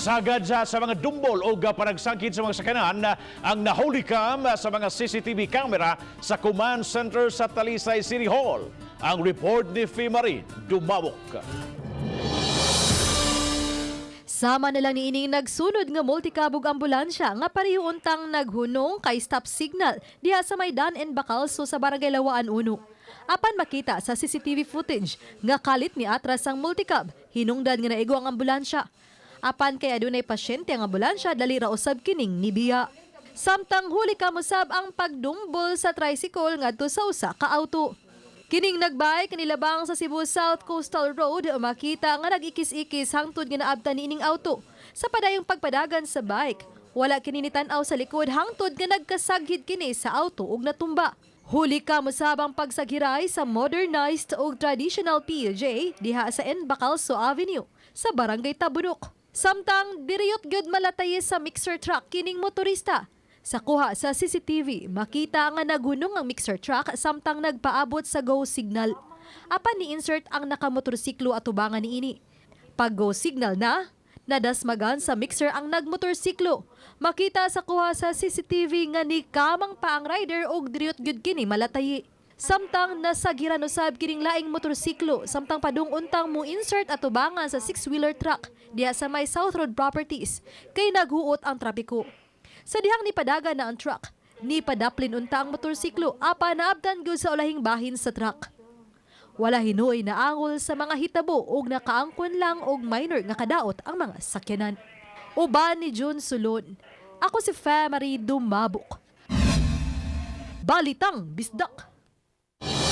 Sagad sa mga dumbol o panagsangkit sa mga sakyanan ang nahulikam sa mga CCTV camera sa command center sa Talisay City Hall. Ang report ni Fimari Dumawok. Sama na lang niining nagsunod nga multicab ug ambulansya nga pareho untang naghunong kay stop signal diha sa may Dan and Bacalso sa Barangay Lawaan 1. Apan makita sa CCTV footage nga kalit ni atras ang multicab, hinungdan nga naigo ang ambulansya. Apan kay adunay pasyente ang ambulansya, dali ra usab kining nibiya. Samtang huli kamosab ang pagdumbol sa tricycle ngadto sa usa ka auto. Kining nagbike nilabang sa Cebu South Coastal Road, makita nga nag-ikis-ikis hangtod nga naabtan niining auto. Sa padayong pagpadagan sa bike, wala kini nitan-aw sa likod hangtod nga nagkasaghid kini sa auto ug natumba. Huli ka mosab ang pagsaghiray sa modernized ug traditional PUJ diha sa N. Bacalso Avenue sa Barangay Tabunok. Samtang diriyot gyud malatayi sa mixer truck kining motorista. Sa kuha sa CCTV, makita nga naghunong ang mixer truck samtang nagpaabot sa go signal. Apan ni-insert ang nakamotorsiklo atubangan niini. Pag go signal na, nadasmagan sa mixer ang nagmotorsiklo. Makita sa kuha sa CCTV nga ni kamang pa ang rider og diriyot gyud kini malatayi. Samtang nasagiran usab kining laing motorsiklo samtang padung untang mo insert atubangan sa six-wheeler truck diha sa may South Road Properties kay naghuot ang trapiko. Sa dihang nipadagan na ang truck, nipadaplin unta ang motorsiklo apan naabtan gyud sa ulahing bahin sa truck. Wala hinuoy na angol sa mga hitabo ug nakaangkon lang og minor nga kadaot ang mga sakyanan. Uban ni June Sulon. Ako si Fe Marie Dumabok. Balitang Bisdak.